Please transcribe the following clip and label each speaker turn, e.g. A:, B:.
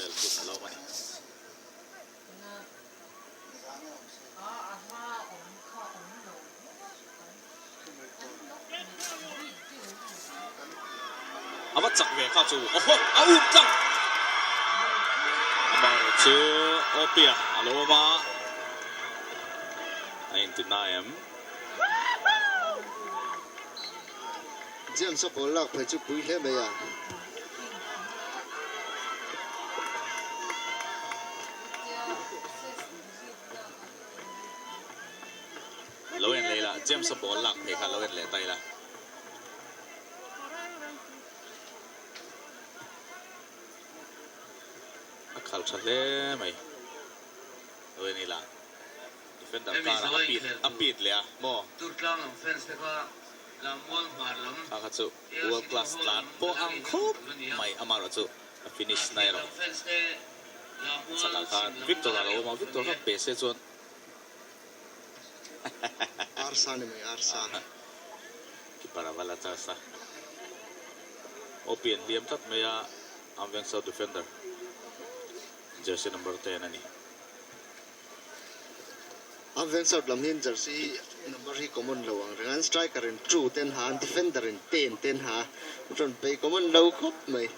A: vel hun a lo awm a ni. A va chak ve kha chu awhaw a um tlang amaherawh chu Opia a lo awm a a inti na em.
B: James a ball lak phei chu pui hle mai a.
A: Lo en leh ila, James a ball lak phei kha lo en leh ta ila. A khal tha hle mai. Lo en ila. Defender karah a pit a pit leh a maw? Kha kha chu world class tlan pawh ang khawp mai amaherawh chu a finish na erawh chakah khan Victor a lo awm a, Victor kha pe se chuan
B: Arsa ni mai arsa.
A: Keeper a va la charge a, aw pian hliam tlat mai a, Amveng South defender jersey number 10 a ni.
B: A veng south lam hian jersey number hi common lo ang reng a, an striker in two ten ha, an defender in ten ten ha, rawn pei common lo khawp mai.